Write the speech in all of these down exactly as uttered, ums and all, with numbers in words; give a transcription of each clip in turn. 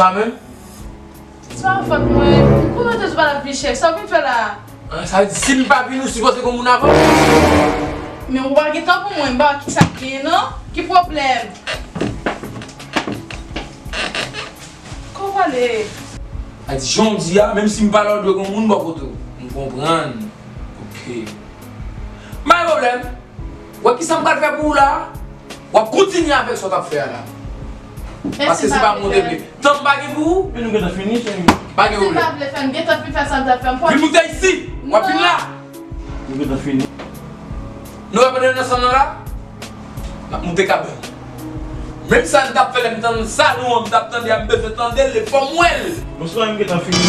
Sa menm? Se pa fòt mwen. M konnen w te di w pa t ap vin chèf. Sa w vin fè la a? Ah, sa vle di, si m pa vin, ou sipoze gen yon moun avan m? Men ou pa gen tan pou mwen, m pa wè kisa k genyen non. Ki pwoblèm? Kòman w pale? Sa vle di, jan w di a, menm si m pa la, w dwe gen yon moun bò kote w. M konprann. Ok. M pa gen pwoblèm. Wè kisa m pral fè pou ou la? W ap kontinye avèk sa w t ap fè a la. Paske se pa mwen te vle. Tan m pa gen pou ou. Men nou gentan fini, cheri. Pa gen pwoblèm. Si m pa vle fè, m gentan fin fè sa m t ap fè. M pral vin moute isi. W ap vin la. Nou gentan fini. Nou reprendre nan sann nan la. N ap moute kabann. Menm sa m t ap fè lè m t nan salon an, m t ap tande a, m bezwen tande l, fò m wè l. Bonswa, m gentan fini.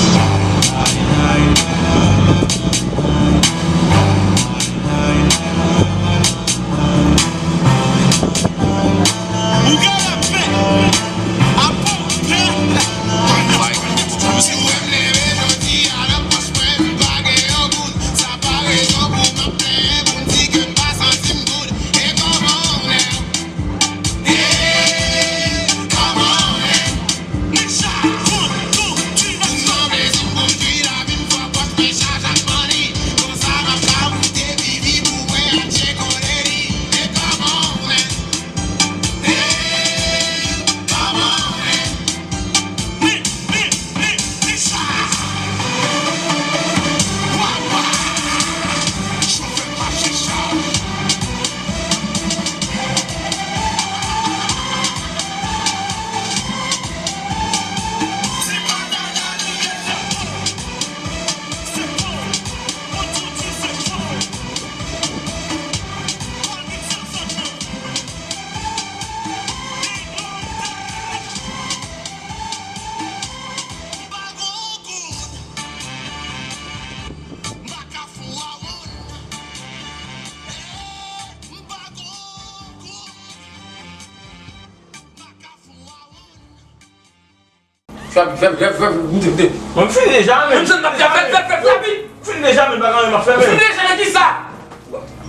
Fè, fè, fè, fè, moute, moute. Mwen fini deja, men. Menm jan n ap fè, fè, fè, fè, fè, fè. Fini deja, men, pa gen anyen m ap fè, men. Fini deja, nan kisa?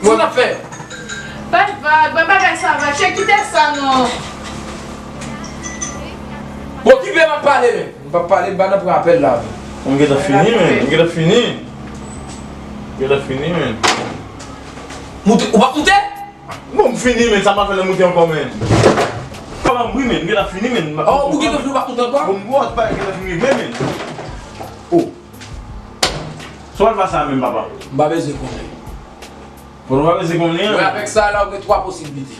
Sa n ap fè? Bay vag, bay bagay sa vag. Chè, kite sa, non. Bon, okipe m ap pale, men. M p ap pale, m pa nan pran apèl la, men. Mwen gentan fini, men. Mwen gentan fini. Mwen gentan fini, men. Moute, ou p ap moute? Bon, m fini, men, sa m ap fè nan moute ankò, men. Papa m, wi, men, m gentan fini, men. Oh, ou gentan fini, ou p ap moute ankò? Bon, m wè, ou pa gentan fini, men, men. Oh. Sa w al fè sa menm, papa? M pa bezwen konnen. Bon, nou pa bezwen konnen. Mwen, avèk sa la, ou gen twa posiblite.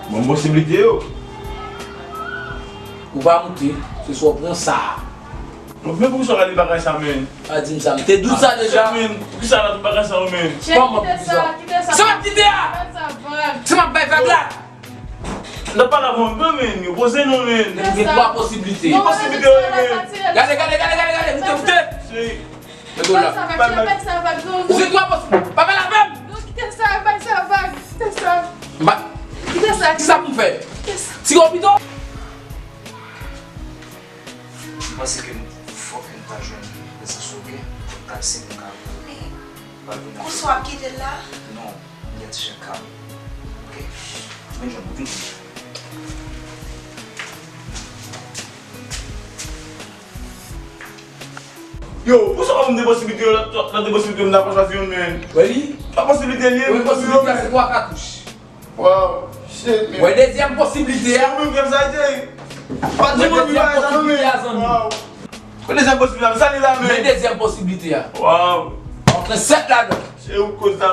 Bon, posiblite yo. Ou pa moute, se swa w pran sa a. Bon, men poukisa w gade bagay sa, men? Pa di m sa, m te di w sa deja. Men, poukisa w gade bagay sa, men? Kòman poukisa? Kite sa, kite sa. Sa m ap kite a? Sa m ap bay vag la. N ap pale avan, men, men, yo poze nou, men. Men nou gen twa posiblite. Ki posiblite yo, men? Gade, gade, gade, gade, gade, moute, moute. Mete w la. Bay sa vag, bay sa vag, non. Ou gen twa posiblite. Pa pale avè m. Non, kite sa, bay sa vag, kite sa. Ba, kite sa, kisa pou m fè? Kite sa. Tire w pito. M panse ke fòk nou ta jwenn prezans Ogen pou n ta, si nou ka vini, pa vini. Konsa w ap kite l la? Non, m gen ti jan ka. Ok. Vin jwenn mwen, vin. Yo, pou sa w ap de posiblite yo, lòt, lòt de posiblite yo, m ta pa chwazi youn, men. Wè li? Twa posiblite li ye, men. Posiblite a se twa katouch. Wow, shit, man. Wè dezyèm posiblite a. Ou menm ki sa, Jay? Pa di mwen dezyèm posiblite a, zanmi. Wow. Wè dezyèm posiblite a, sa li la, men. Men dezyèm posiblite a. Wow. Antre sèt ladan. Se ou koz sa.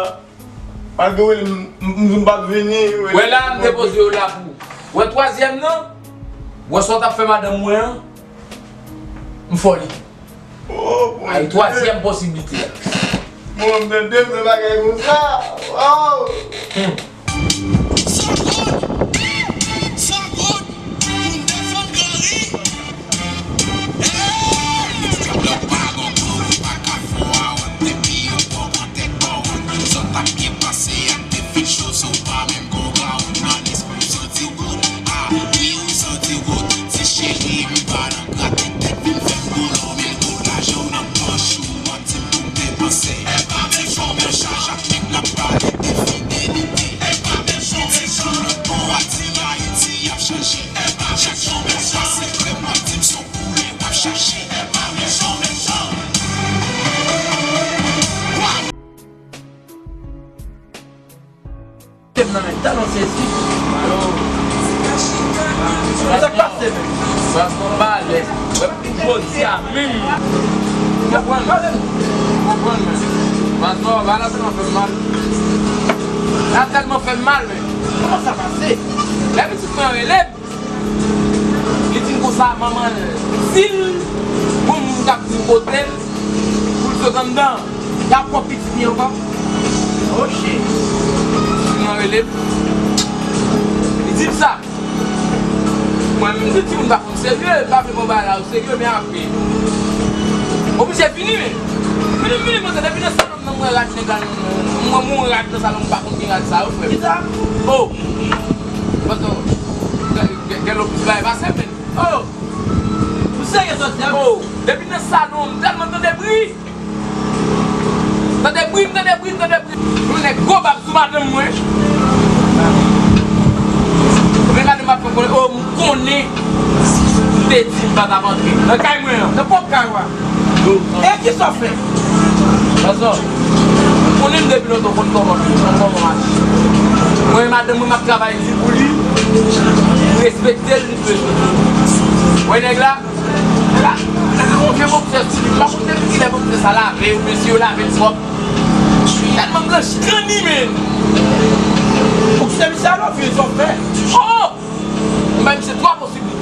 Malgre w, m, m, m pa t vini. Wè la, m depoze yo la pou ou. Wè twazyèm nan. Wè sa w t ap fè madanm mwen an. M fè w li. Oh, Bondye. Ay, twazyèm posiblite a. Bon, m tande m nan bagay konsa. Wow. Hmm. San goud! San goud! Pou m defann Gary! Hey! Lè w pa gon kou, ou pa ka fè w a wont. Depi yo pran tèt bò wont, zòt ap byen pase ak de fil cho, so w pa menm gon gawon nan lespri w. Santi w goud, ah, wi, ou santi w goud. Ti cheri, m pa nan grate tèt, vin fè m boulon, men tou lajan w nan pòch ou, w ap di m pou m depanse. Epa ti fòm yon chaj ak nèg l ap pale de fidelite. Sa nan sezi. Alo. Sa k pase menm? Sa se yon balè. Wè pou jodi a menm. Ou konprann? Ou konprann menm. Pastè, bagay la tèlman fè m mal. La tèlman fè m mal menm. Kòman sa pase? Lè pitit mwen rele m, li di m konsa manman l di l gon moun k ap vin kote l pou l sot anndan. Y ap pran pitit li ankò? Oh shit. Pitit mwen rele m. Li di m sa. Mwen menm m di timoun pa konn serye, m pa vle pran bagay la o serye, men apre. Oblije vini men. Vini, vini, mwen depi nan salon m nan mwen rad nèg la, mwen mwen rad nan salon m pa konn gen rad sa yo frè m. Kisa? Oh. Pastè, gen, gen, gen lòt plis bagay pase men. Oh! Ou serye sòsyè? Oh! Depi nan salon, m tèlman tande bri. Tande bri, m tande bri, m tande bri. Yon nèg gwo bab sou madanm mwen. Men gade m ap fè konnen, oh, m konnen m te di m pa t ap antre nan kay mwen an. Nan pwòp kay ou a. E kisa w fè? Pastè, ou konnen m depi lontan, ou konn kòman m ye, ou konn kòman m aji. Mwen, madanm mwen, m ap travay di pou li, m respekte l, li dwe respekte m. Wè nèg la, nèg la, nèg la gon vye bòksè sou li, m pa konn depi kilè bòksè sa lave, oubyen si yo lave l pwòp. Tèlman blanch, grann li, men. Bòksè misye a love, sa w fè? Oh! M bay misye twa posiblite.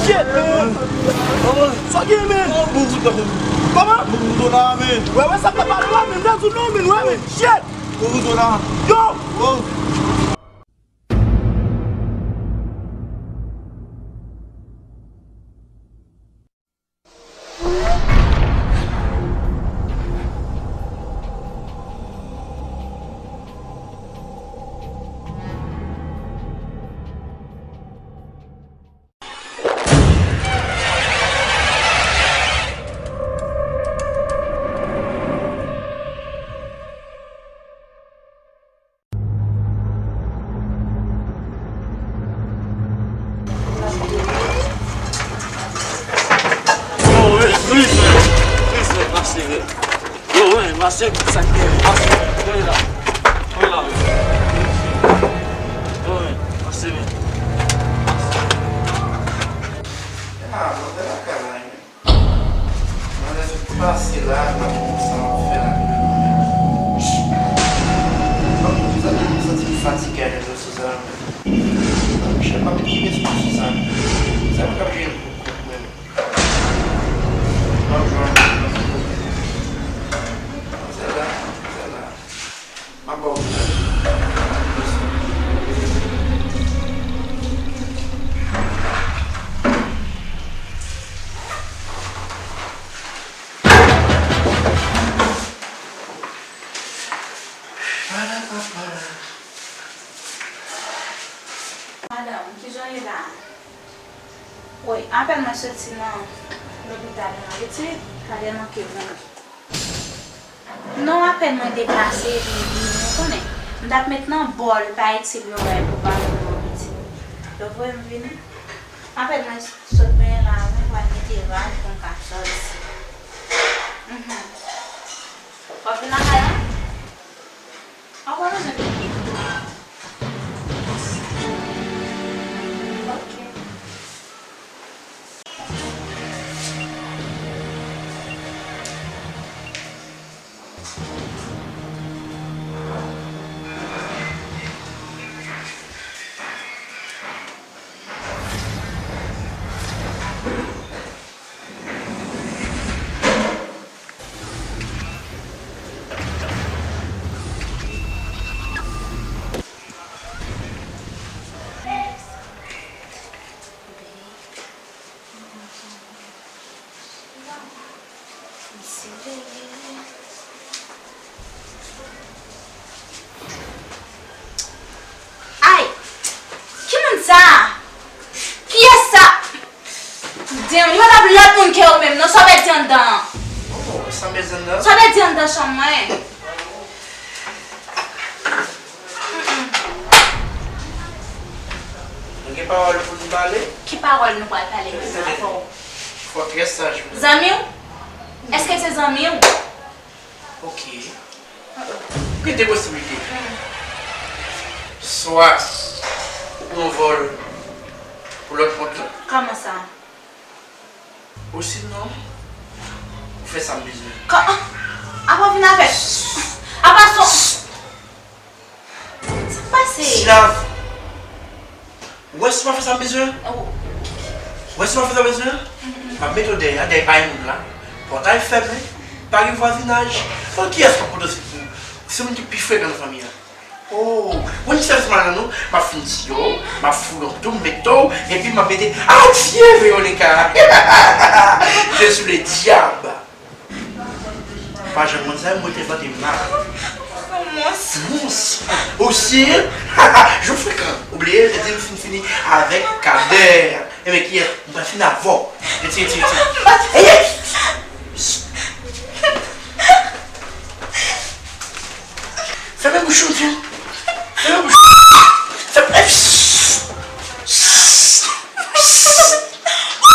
Shit, man! Sa gen, man? Kòman? Wè, wè, sa fè mal la, man. Nan zòn nan, man, wè, man. Shit! Yo! Yo, wi, wi, wi, wi, mèsi, wi. Yo, wi, mèsi, sa k gen, mèsi, wi, la. Wi, la, wi. Yo, wi, mèsi, wi. Ah, bon, se la, kay la, wi. Mwen lè sot pase la, m ap di sa m ap fè la. Bon, m santi, m santi m fatige avèk dosye sa yo menm. Chèf, m ap kite sou dosye sa. Sa mwen k ap jere l pou kont mwen. M ap jwenn. Sèl la, sèl la. M ap ba w. Madanm, kijan w ye la? Wi, apèn mwen soti nan lopital nan, wi, ti, gade manke moun. Non, apèn mwen deplase, vin vini, ou konnen. M t ap met nan bòl, pa itil yo bay pou pa vin bò piti. Yo voye m vini. Apèn mwen sot benyen la, mwen pral mete rad pou m ka sòti. Mhm. W ap vin lakay la? Ou pa bezwen vin vit. Ok. Anndan. Oh, sa mezi anndan? Sa w vle di anndan chanm mwen? Nou gen pawòl pou nou pale? Ki pawòl nou pral pale menm avè w? Fò trè saj pou nou. Zanmi w? Èske se zanmi w? Ok. Gen de posiblite. Swa ou pran vòl pou lòt kont la. Kòman sa? Osinon, ou fè sa m bezwen. Kò, apa w vin avè? Apa son. Sa k pase? Silav, ou wè si w pa fè sa m bezwen? Oh, Ou wè si w pa fè sa m bezwen? M ap mete w dèyè, dèyè kay moun la. Pòtay fèmen, pa gen vwazinaj. Bon, kiyès k ap pote w sekou? Se moun ki pi frekan nan fanmi an. Oh, ou konn ki sèvis m al rann ou? M ap fin tiye w, m ap foure w tou, m mete w, epi m ap mete adye Veronica. Je suis le diable. Pa janm konn sa, mwen te vante mal. Mons. Mons. Osi, jan frekan. Ou bliye, te di m fin fini avèk Kader. Ebyen, kiyès? M pral fini avè w. Retire, retire, retire. Eye! Fèmen bouch ou, di.